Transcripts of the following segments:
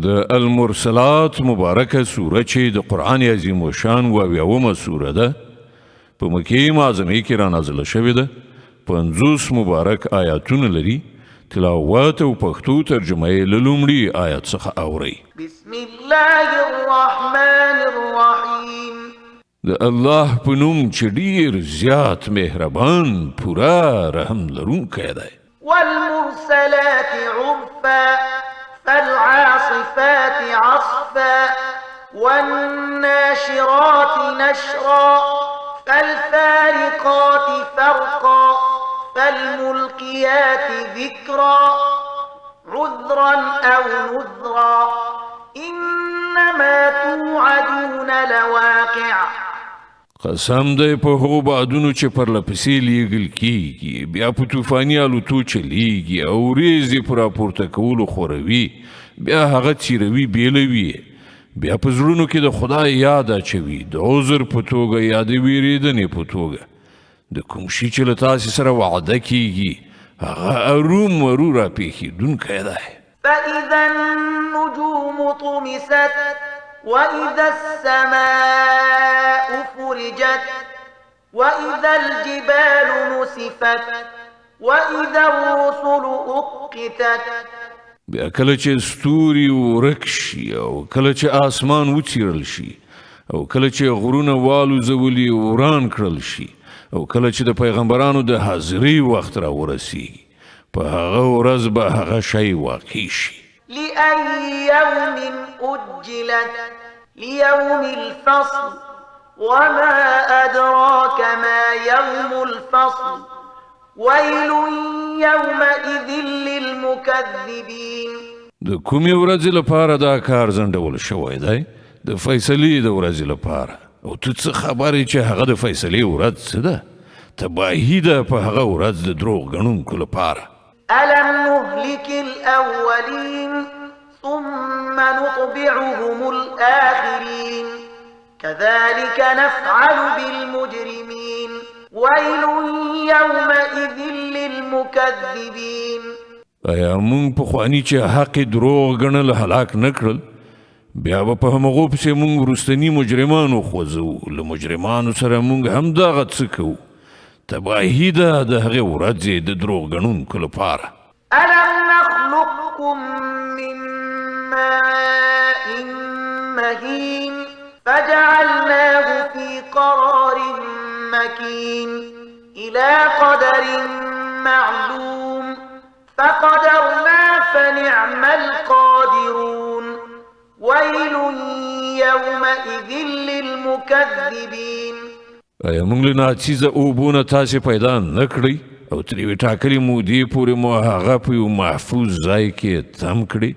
د المرسلات مبارکه سوره چې د قرآن عظیم الشان 78مه سوره ده، په مکې معظمې کې را نازله شوې ده. 50 مبارک آیاتونه لري. تلاوت او پښتو ترجمه یې له لومړي آیت څخه اورئ. بسم الله الرحمن الرحیم. د الله په نوم چې ډیر زیات مهربان، پوره رحم لرونکی دی. والمرسلات عرفا فالعاصفات عصفا والناشرات نشرا فالفارقات فرقا فالملقيات ذكرا عذرا أو نذرا إنما توعدون لواقع. قسم دی په هغو بادونو چې پرله پسې لیږل کیږي، بیا په طوفاني الوتو چلیږي او وریځې په راپورته کولو خوروي، بیا هغه څیروي بیلوي، بیا په زړونو کې د خدای یاد اچوي، د عذر په توګه یا د ویرېدنې په توګه. د کوم شي چې له تاسې سره وعده کیږي هغه ارومرو راپېښېدونکی دی. فإذا النجوم طمست وإذا السماء فرجت وإذا الجبال نسفت وإذا الرسل أقتت. بیا کله چې ستوري ورک شي او کله چې آسمان وڅیرل شي او کله چې غرونه والوزولي وران کړل شي او کله چې د پیغمبرانو د حاضرۍ وخت را ورسیږي، په هغه ورځ به هغه شی واقع شي. لأي يوم أجلت ليوم الفصل وما أدراك ما يوم الفصل ويل يومئذ للمكذبين. د کومې ورځې لپاره دا کار ځنډول شوی دی؟ د فیصلې د ورځې لپاره. او ته څه خبر یې چې هغه د فیصلې ورځ څه ده؟ تباهي ده په هغه ورځ د دروغ ګڼونکو لپاره. ألم نهلك الأولين ثم نطبعهم الآخرين كذلك نفعل بالمجرمين ويل يومئذ للمكذبين. آیا موږ پخواني چې حق دروغ ګڼل هلاک نه کړل؟ بیا به په همغو پسې موږ وروستني مجرمان وخوځو. له مجرمانو سره موږ هم دغه څه کوو. تباهي ده د هغې ورځې د دروغ ګڼونکو لپاره. ألم نخلقكم من ماء مهين فجعلناه في قرار مكين إلى قدر معلوم فقدرنا فنعم القادرون ويل يومئذ للمكذبين. آیا موږ له ناڅیزه اوبو نه تاسې پیدا نه کړئ او تر یوې ټاکلې مودې پورې مو هغه په یو محفوظ ځای کې تم کړي؟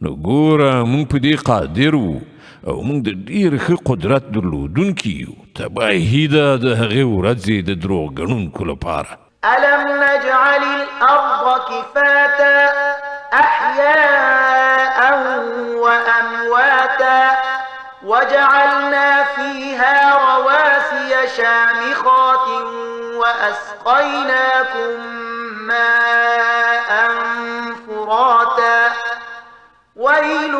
نو ګوره موږ په دې قادر وو او موږ د ډېر ښه قدرت درلودونکي یو. تباهي ده د هغې ورځې د دروغ ګڼونکو لپاره. ألم نجعل الأرض كفاتا أحياء وأمواتا وجعلنا فيها رواسي شامخات وأسقيناكم ماء فراتا ويل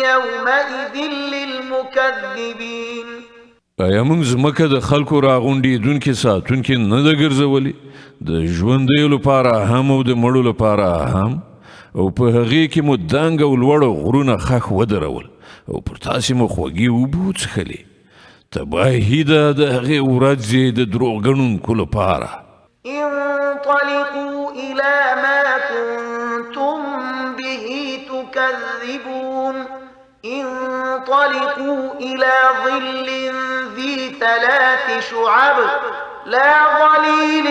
يومئذ للمكذبين. آیا موږ ځمکه د خلکو راغونډېدونکي ساتونکي نه ده ګرځولې؟ د ژوندیو لپاره هم او د مړو لپاره هم. او په هغې کې مو دنګ او لوړ غرونه ښخ ودرول او پر تاسې مو خوږې اوبه وڅښلې. تباهي ده د هغې ورځې د دروغ ګڼونکو لپاره. انطلقوا إلى ما كنتم به تكذبون انطلقوا إلى ظل ذي 3 شعب لا ظليل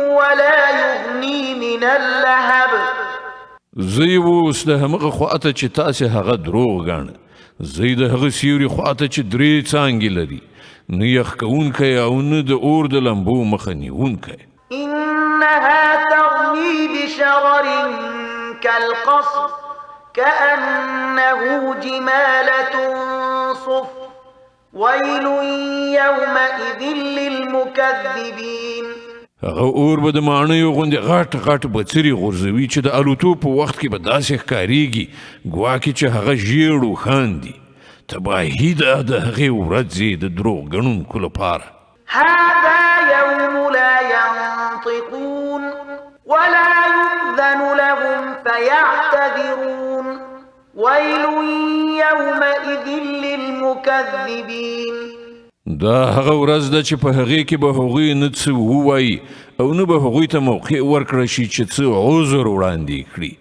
ولا يغني من اللهب. ځئ اوس د همغه خواته چې تاسې هغه دروغ ګڼه. ځئ د هغه سیوري خواته چې 3 څانګې لري، نه یخ کوونکی او نه د اور د لمبو مخه نیونکی. إنها ترمي بشرر كالقصر كأنه جمالة صفر ويل يومئذ للمكذبين. هغه اور به د ماڼیو غوندې غټ غټ بڅري غورځوي چې د الوتو په وخت کې به داسې ښکارېږي ګواکې چې هغه ژیړ اوښان دي. تباهي ده د هغې ورځې د دروغ ګڼونکو لپاره. هذا يوم لا ينطقون ولا يؤذن لهم فيعتذرون ويل يومئذ للمكذبين. دا هغه ورځ ده چې په هغې کې به هغوی نه څه ووایي او نه به هغوی ته موقع ورکړه شي چې څه عذر وړاندې کړي.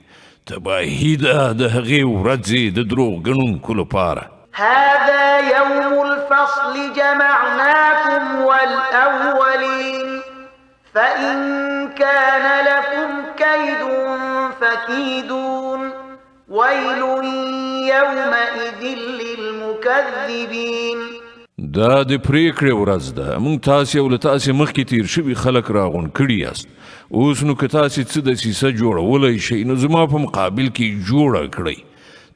تباهي ده د هغې ورځې د دروغ ګڼونکو لپاره. هذا يوم الفصل جمعناكم والأولين فإن كان لكم كيد فكيدون ويل يومئذ للمكذبين. دا د پریکړې ورځ ده، موږ تاسې او له تاسې مخکې تیر شوي خلک راغونډ کړي یاست. اوس نو که تاسې څه دسیسه جوړولی شئ نو زما په مقابل کې جوړه کړئ.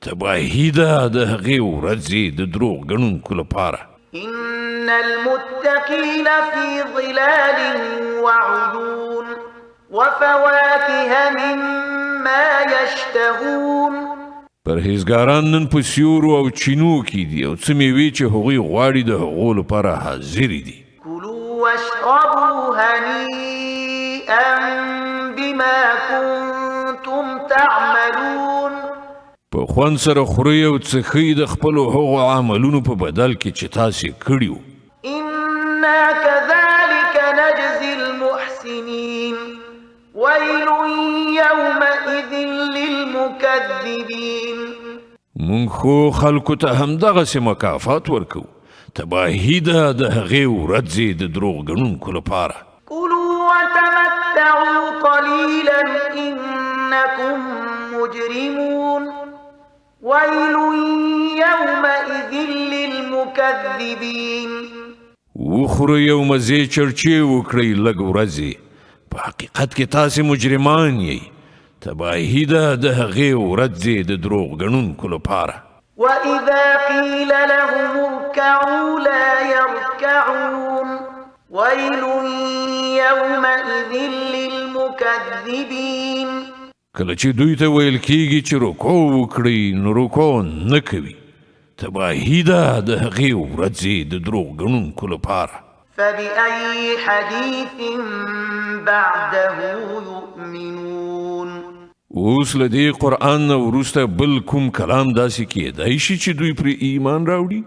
تباهي ده د هغې ورځې د دروغ ګڼونکو لپاره. إن المتقين في ظلال وعيون وفواكه مما يشتهون. پرهیزګاران نن په سیورو او چینو کې دي او څه میوې چې هغوی غواړي د هغو لپاره حاضرې دي. كلوا واشربوا هنيئا بما كنتم تعملون. په خوند سره خورئ او څښئ د خپلو هغو عملونو په بدل کې چې تاسې کړي وو. إنا كذلك نجزي المحسنين ويل يومئذ للمكذبين. مونږ خو خلکو ته همدغسې مکافات ورکوو. تباهي ده د هغې ورځې د دروغ ګڼونکو لپاره. كلوا وتمتعوا قليلا إنكم مجرمون ويل يومئذ للمكذبين. وخورئ او مزې چرچې وکړئ لږ ورځې، په حقیقت کې تاسې مجرمان یئ. تباهي ده د هغې ورځې د دروغ ګڼونکو لپاره. وإذا قيل لهم اركعوا لا يركعون ويل يومئذ للمكذبين. کله چې دوی ته ویل کیږي چې رکوع وکړئ نو رکوع نه کوي. تباهي ده د هغې ورځې د دروغ ګڼونکو لپاره. فبأي حديث بعده يؤمنون. اوس له دې قرآن نه وروسته بل کوم کلام داسې کیدای شي چې دوی پرې ایمان راوړي؟